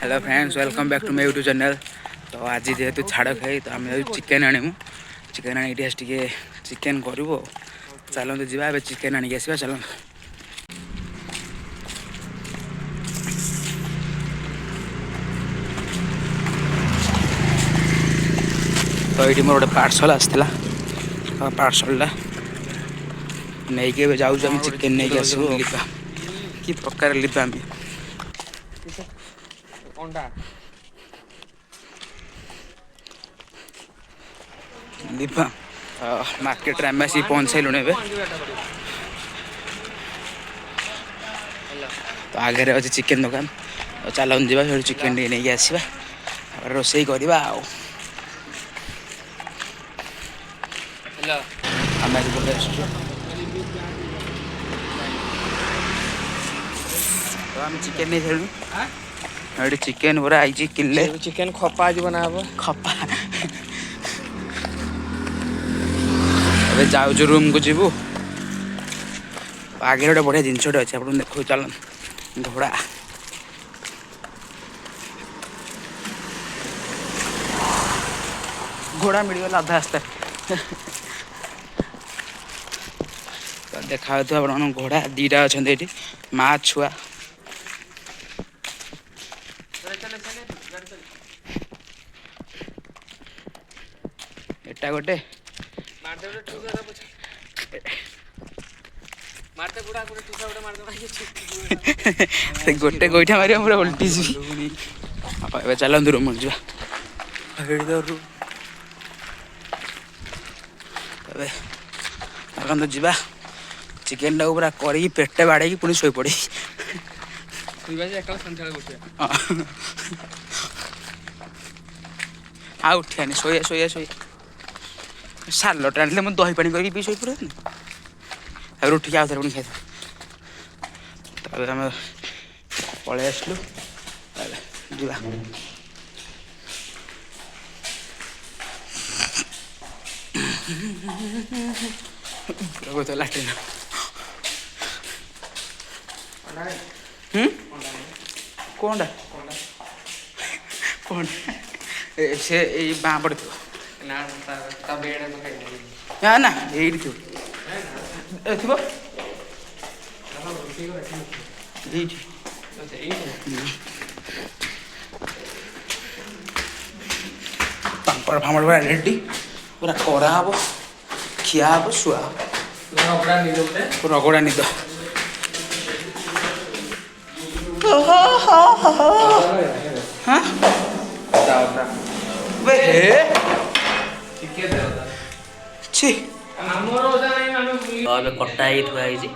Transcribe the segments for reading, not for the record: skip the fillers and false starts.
Hello friends, welcome back to my YouTube channel. ତ ଆଜି ଯେହେତୁ ଛାଡ଼ଖାଇ, ତ ଆମେ ଚିକେନ୍ ଆଣିବୁ। ଚିକେନ୍ ଆଣି ଏଇଠି ଆସି ଟିକେ ଚିକେନ୍ କରିବୁ ଆଉ। ଚାଲନ୍ତୁ ଯିବା, ଏବେ ଚିକେନ୍ ଆଣିକି ଆସିବା, ଚାଲନ୍ତୁ। ତ ଏଇଠି ମୋର ଗୋଟେ ପାର୍ସଲ୍ ଆସିଥିଲା। ପାର୍ସଲଟା ନେଇକି ଏବେ ଯାଉଛୁ ଆମେ, ଚିକେନ୍ ନେଇକି ଆସିବୁ। ଲିପା କି ପ୍ରକାର ଲିପା ଆମେ ଅଣ୍ଡା ଲିପା। ମାର୍କେଟରେ ଆମେ ଆସିକି ପହଞ୍ଚି ସାରିଲୁଣି ଏବେ। ତ ଆଗରେ ଅଛି ଚିକେନ୍ ଦୋକାନ। ତ ଚାଲନ୍ତୁ ଯିବା ସେଠୁ, ଚିକେନ୍ ଟିକେ ନେଇକି ଆସିବା, ତାପରେ ରୋଷେଇ କରିବା। ଆଉ ଆମେ ଆଜି ପଳେଇ ଆସିଛୁ। ତ ଆମେ ଚିକେନ୍ ନେଇ ସାରିଲୁଣି। ଏଠି ଚିକେନ୍ ପୁରା ଆଇଛି କିଲେ। ଚିକେନ ଖପା ଆଜି ବନା ହବ। ଖପା। ଏବେ ଯାଉଛୁ, ରୁମ୍କୁ ଯିବୁ। ଆଗରେ ଗୋଟେ ବଢ଼ିଆ ଜିନିଷଟେ ଅଛି, ଆପଣଙ୍କୁ ଦେଖାଉଛି, ଚାଲନ୍ତୁ। ଘୋଡ଼ା, ଘୋଡ଼ା ମିଳିଗଲା ଅଧା ରାସ୍ତାରେ। ତ ଦେଖାଯାଉଥିବ ଆପଣମାନଙ୍କୁ, ଘୋଡ଼ା ଦୁଇଟା ଅଛନ୍ତି ଏଠି, ମା ଛୁଆ। ଏଟା ଗୋଟେ ସେ ଗୋଟେ ଗୋଇଠା ମାରିବ, ପୁରା ଓଲଟି ଯିବି। ଏବେ ଚାଲନ୍ତୁ, ରୁମ୍ ଯିବା। ଏଇଠି ତ ରୁମ୍। ଏବେ ଚାଲନ୍ତୁ ଯିବା, ଚିକେନଟାକୁ ପୁରା କରିକି ପେଟେ ବାଡ଼େଇକି ପୁଣି ଶୋଇପଡ଼ି। ଶୋଇବା ଯେ ଏକାଳେ ସନ୍ଧ୍ୟାବେଳେ ଉଠିବା। ଆଉ ଉଠିବାନି, ଶୋଇବା, ଶୋଇବା, ଶୋଇବା। ସାଲଟା ଆଣିଥିଲେ ମୁଁ ଦହି ପାଣି କରିକି ପିଇ ଶୋଇପଡ଼ିଥାନ୍ତି। ତାପରେ ଉଠିକି ଆଉ ଥରେ ପୁଣି ଖାଇଥାନ୍ତି। ତାପରେ ଆମେ ପଳେଇ ଆସିଲୁ। ଏବେ ଯିବା। ପୁରା ଲାଟ୍ରିନ୍। ହୁଁ, କ'ଣଟା କ'ଣ? ସେ ଏଇ ବାଁ ପଟେ ଥିବ। ନା, ତା ବେଡ୍ ପକେଇ। ନା ନା, ଏଇଠି ଥିବ, ଏ ଥିବ ଏଇଠି। ପାମ୍ପଡ଼ ଫାମ୍ପଡ଼ ପୁରା ରେଡ଼ି, ପୁରା କରା ହବ, ଖିଆ ହବ, ଶୁଆ ହବ। ରଗଡ଼ା ନିଦ ଗୋଟେ। ରଗଡ଼ା ନିଦ। ହଁ। ଅଦା, ଅଦା। ବେ ହେ। ଟିକେ ଦେ ଅଦା। ଛି। ଆମର ଅଦା ନାହିଁ ଆମେ। ତ ଏବେ କଟା ହେଇକି ଥୁଆ ହେଇଛି।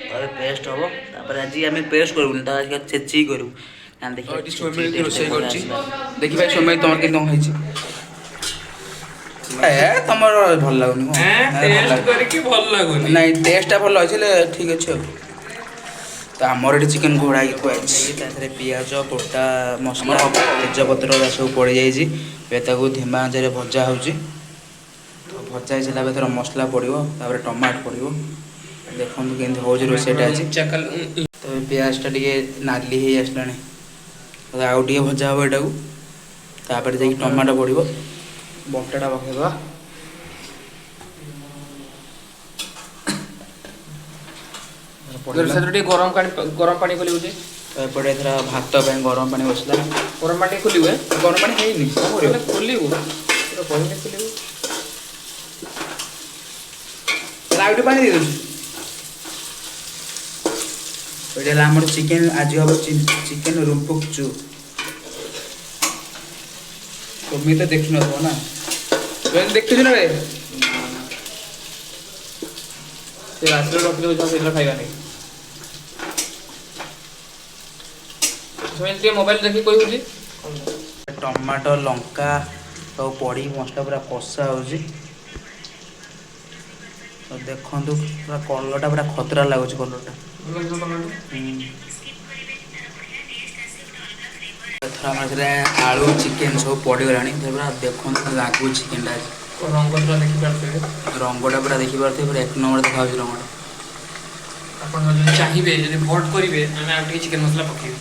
ତ ଏବେ ପେଷ୍ଟ ହବ। ତାପରେ ଆଜି ଆମେ ପେଷ୍ଟ କରିବୁନି ତ, ଆଜି ଛେଚିକି କରିବୁ। କାରଣ ତ ଦେଖିବା ଏଠି ଛେଚିକି ସୌମ୍ୟ taste ରୋଷେଇ ଭଲ କରୁଛି। ଆସିବ। ଦେଖି ଭାଇ ସୌମ୍ୟ, ତମର କେମିତି କଣ ହେଇଛି? ଏ ତମର ଭଲ ଲାଗୁନି କଣ? ନାଇଁ, ଭଲ ଟେଷ୍ଟ ଲାଗୁନି। କରିକି ଭଲ ଲାଗୁନି? ନାଇଁ, ଟେଷ୍ଟଟା ଭଲ ଅଛି, ହେଲେ ଠିକ୍ ଅଛି। ଆଉ ତ ଆମର ଏଠି ଚିକେନ୍ ଘୋଡ଼ା ହେଇକି ଥୁଆ ହେଇଛି। ତା ଦେହରେ ପିଆଜ, ଗୋଟା ମସଲା, ତେଜପତ୍ର ଏରା ସବୁ ପଡ଼ିଯାଇଛି। ଏବେ ତାକୁ ଧିମା ଆଞ୍ଚରେ ଭଜା ହେଉଛି। ତ ଭଜା ହେଇସାରିଲା ପରେ ତାର ମସଲା ପଡ଼ିବ, ତାପରେ ଟମାଟୋ ପଡ଼ିବ। ଦେଖନ୍ତୁ କେମିତି ହେଉଛି ରୋଷେଇଟା ଆଜି। ତ ଏବେ ପିଆଜଟା ଟିକେ ନାଲି ହେଇ ଆସିଲାଣି, ତ ଆଉ ଟିକେ ଭଜା ହେବ ଏଟାକୁ, ତାପରେ ଯାଇକି ଟମାଟୋ ପଡ଼ିବ। ବଣ୍ଟାଟା ପକେଇଦେବା। ପଡ଼ିଲା। ସେଥିରେ ଟିକେ ଗରମ ପାଣି, ଗରମ ପାଣି ଖୋଲିବୁ ଯେ। ତ ଏପଟେ ଏଥର ଭାତ ପାଇଁ ଗରମ ପାଣି ବସିଲା। ଗରମ ପାଣି ଟିକେ ଖୋଲିବୁ। ଗରମ ପାଣି ହେଇନି, କଣ କରିବ? ଏ ଖୋଲିବୁ, କହିଲେ ଖୋଲିବୁ। ତାହେଲେ ଆଉ ଟିକେ ପାଣି ଦେଇଦେଉଛି। ଏଇଟା ହେଲା ଆମର ଚିକେନ୍। ଆଜି ହବ ଚିକେନ୍ ରୁମ୍ପୁକ ଚୁ। ତୁମେ ତ ଦେଖିନଥିବ ନା? ଦେଖିଛୁ ନା ବେ? ସେ ରାତିରେ ରଖିଦେବୁ, ସେଇଦିନ ଖାଇବା ନାହିଁ। ସେମାନେ ଟିକେ ମୋବାଇଲ ଦେଖିକି କହିବୁ ଯେ। ଟମାଟୋ, ଲଙ୍କା ସବୁ ପଡ଼ିକି ମସଲା ପୁରା କଷା ହେଉଛି। ତ ଦେଖନ୍ତୁ, ପୁରା କଲରଟା ପୁରା ଖତରା ଲାଗୁଛି କଲରଟା। ଏଥର ଆମର ସେଥିରେ ଆଳୁ, ଚିକେନ୍ ସବୁ ପଡ଼ିଗଲାଣି। ତ ପୁରା ଦେଖନ୍ତୁ, ଲାଗୁଛି ଚିକେନଟା ଆଜି। ରଙ୍ଗ ପୁରା ଦେଖିପାରୁଥିବେ। ରଙ୍ଗଟା ପୁରା ଦେଖିପାରୁଥିବେ, ପୁରା ଏକ ନମ୍ବର ଦେଖାଯାଉଛି ରଙ୍ଗଟା। ଆପଣ ଯଦି ଚାହିଁବେ, ଯଦି ଭୋଟ କରିବେ, ଆମେ ଆଉ ଟିକେ ଚିକେନ ମସଲା ପକେଇବୁ।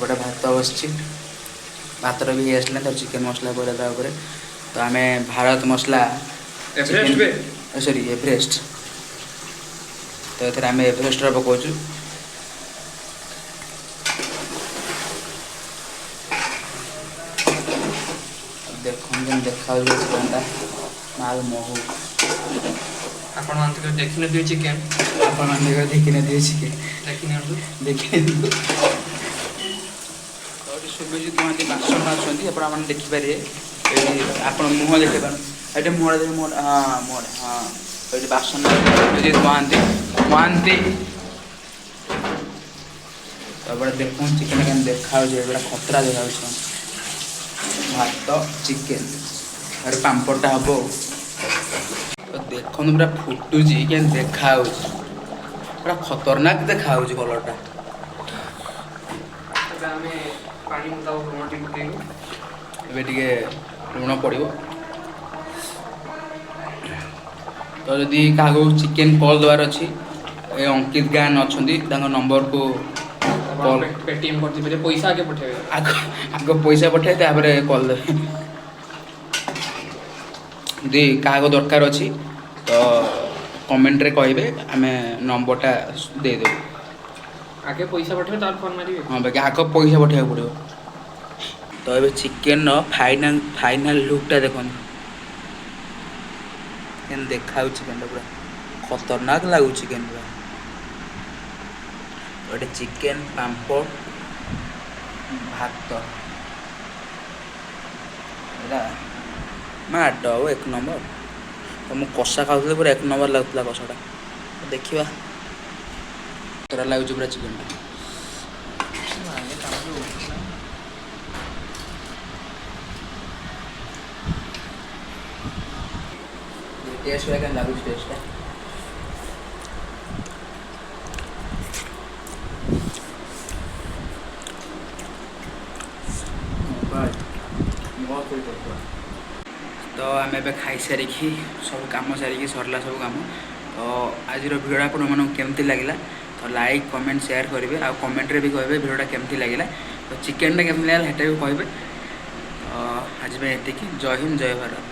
ଏପଟେ ଭାତ ବସିଛି, ଭାତଟା ବି ହେଇ ଆସିଲାଣି। ତାର ଚିକେନ୍ ମସଲା ପଡ଼ିଲା ତା ଉପରେ। ତ ଆମେ ଭାରତ ମସଲା ଏଭରେଷ୍ଟ ବେ। ସରି, ଏଭରେଷ୍ଟ। ତ ଏଥିରେ ଆମେ ଏଭରେଷ୍ଟର ପକାଉଛୁ। ଦେଖନ୍ତୁ କେମିତି ଦେଖାଯାଉଛି ଚିକେନଟା, ମାଲ ମହୁ। ଆପଣମାନେ ତ କେବେ ଦେଖିନଥିବେ ଚିକେନ୍। ଆପଣମାନେ କେବେ ଦେଖିନଥିବେ ଚିକେନ୍। ଦେଖି ନିଅନ୍ତୁ। ଦେଖିନିଅନ୍ତୁ। ତ ଏଠି ସୁଭଜିତ ମହାନ୍ତି ବାସନ ମାଜୁଛନ୍ତି, ଆପଣମାନେ ଦେଖିପାରିବେ। ଏଠି ଆପଣ ମୁହଁ ଦେଖିପାରନ୍ତି, ଏଠି ମୁହଁଟା ଦେଖି, ମୁହଁ, ହଁ, ମୁହଁଟା, ହଁ। ଏଠି ବାସନ ସୁଭଜିତ ମହାନ୍ତି ମହାନ୍ତି। ତାପରେ ଦେଖନ୍ତୁ ଚିକେନ୍ କେମିତି ଦେଖାଯାଉଛି, ପୁରା ଖତରା ଦେଖାଯାଉଛି। ଭାତ, ଚିକେନ୍, ତାପରେ ପାମ୍ପଡ଼ଟା ହବ ଆଉ। ତ ଦେଖନ୍ତୁ ପୁରା ଫୁଟୁଛି, କେମିତି ଦେଖାଯାଉଛି, ପୁରା ଖତରନାକ ଦେଖାଯାଉଛି କଲର୍ଟା। ଏବେ ଆମେ ପାଣି ମୁତାବକ ଲୁଣ ଟିକେ ପକେଇବୁ। ଏବେ ଟିକେ ଲୁଣ ପଡ଼ିବ। ତ ଯଦି କାହାକୁ ଚିକେନ୍ କଲ୍ ଦେବାର ଅଛି, ଏ ଅଙ୍କିତ ଗାନ୍ ଅଛନ୍ତି, ତାଙ୍କ ନମ୍ବରକୁ ଆପଣ କଲ୍ ପେଟିଏମ୍ କରିଦେଇପାରିବେ, ପଇସା ଆଗେ ପଠେଇବେ। ଆଗ ପଇସା ପଠେଇବେ, ତାପରେ କଲ୍ ଦେବେ। ଯଦି କାହାକୁ ଦରକାର ଅଛି ତ କମେଣ୍ଟରେ କହିବେ, ଆମେ ନମ୍ବରଟା ଦେଇଦେବୁ। ଆଗେ ପଇସା ପଠେଇବେ, ତାପରେ ଫୋନ୍ ମାରିବେ। ହଁ, ବାକି ଆଗ ପଇସା ପଠେଇବାକୁ ପଡ଼ିବ। ତ ଏବେ ଚିକେନର ଫାଇନାଲ୍ ଲୁକ୍ଟା ଦେଖନ୍ତୁ କେମିତି ଦେଖାଯାଉଛି। ଚିକେନଟା ପୁରା ଖତରନାକ ଲାଗୁଛି ଚିକେନ ପୁରା। ଗୋଟେ ଚିକେନ, ପାମ୍ପଡ଼, ଭାତ, ଏଇଟା ମାଡ଼ ଆଉ ଏକ ନମ୍ବର। ତ ମୁଁ କଷା ଖାଉଥିଲି, ପୁରା ଏକ ନମ୍ବର ଲାଗୁଥିଲା କଷାଟା। ଦେଖିବା, ଖତରା ଲାଗୁଛି ପୁରା ଚିକେନଟା। ଟେଷ୍ଟ ଗୁଡ଼ା କେମିତି ଲାଗୁଛି ଟେଷ୍ଟଟା? ତ ଆମେ ଏବେ ଖାଇସାରିକି ସବୁ କାମ ସାରିକି, ସରିଲା ସବୁ କାମ। ତ ଆଜିର ଭିଡ଼ିଓଟା ଆପଣମାନଙ୍କୁ କେମିତି ଲାଗିଲା, ତ ଲାଇକ୍, କମେଣ୍ଟ, ସେୟାର କରିବେ ଆଉ କମେଣ୍ଟରେ ବି କହିବେ ଭିଡ଼ିଓଟା କେମିତି ଲାଗିଲା। ତ ଚିକେନଟା କେମିତି ଲାଗିଲା ସେଟା ବି କହିବେ। ତ ଆଜି ପାଇଁ ଏତିକି। ଜୟ ହିନ୍ଦ, ଜୟ ଭାରତ।